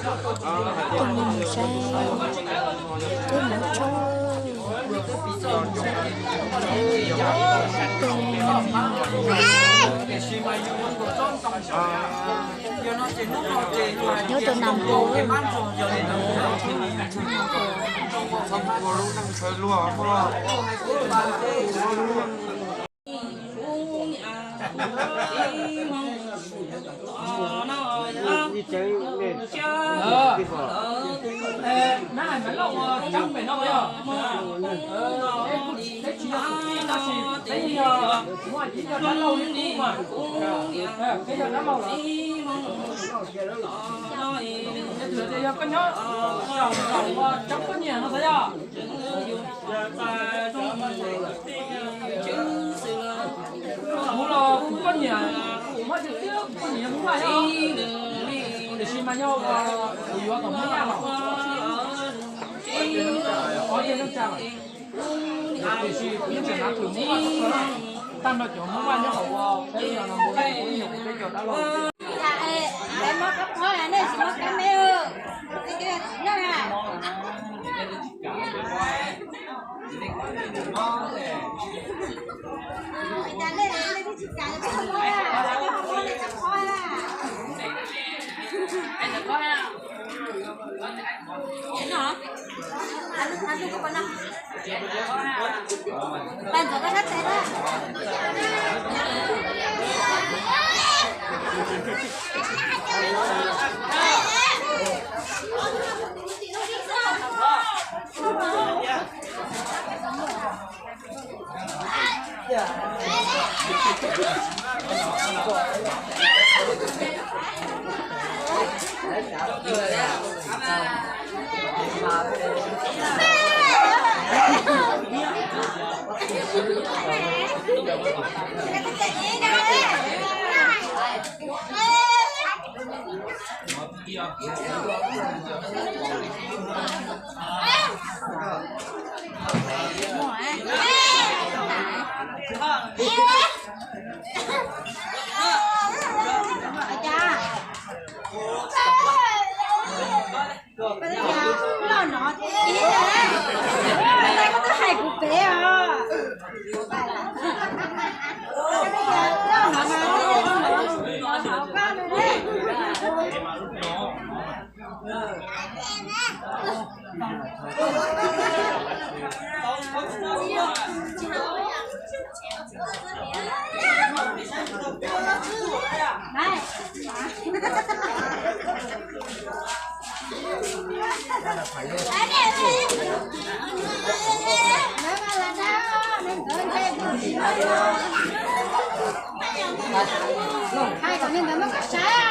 Tus mus saib, tus mus tshoob, tus mus saib, tus nyob rau Nam Pus. Yog koj nyob zaum zaum ua coob poj niam no xwb yog. Kuv los kuv poj niam, kuv muaj tiag tiag kuv poj niam yog Hmoob Vaj thiab. Tiam sis mas yog kuv yuav kom Hmoob Vaj los, qhov yog neej tsa lawm. Tiam sis kuv yeej tseem hnav tus Hmoob Vaj tag nrho cov Hmoob Vaj nyob hauv peb no, kuv ib nyuag kuv peb cov dab laug. Los no, koj twb hais kuv pem os. Hais kom li ntawd mas koj saib.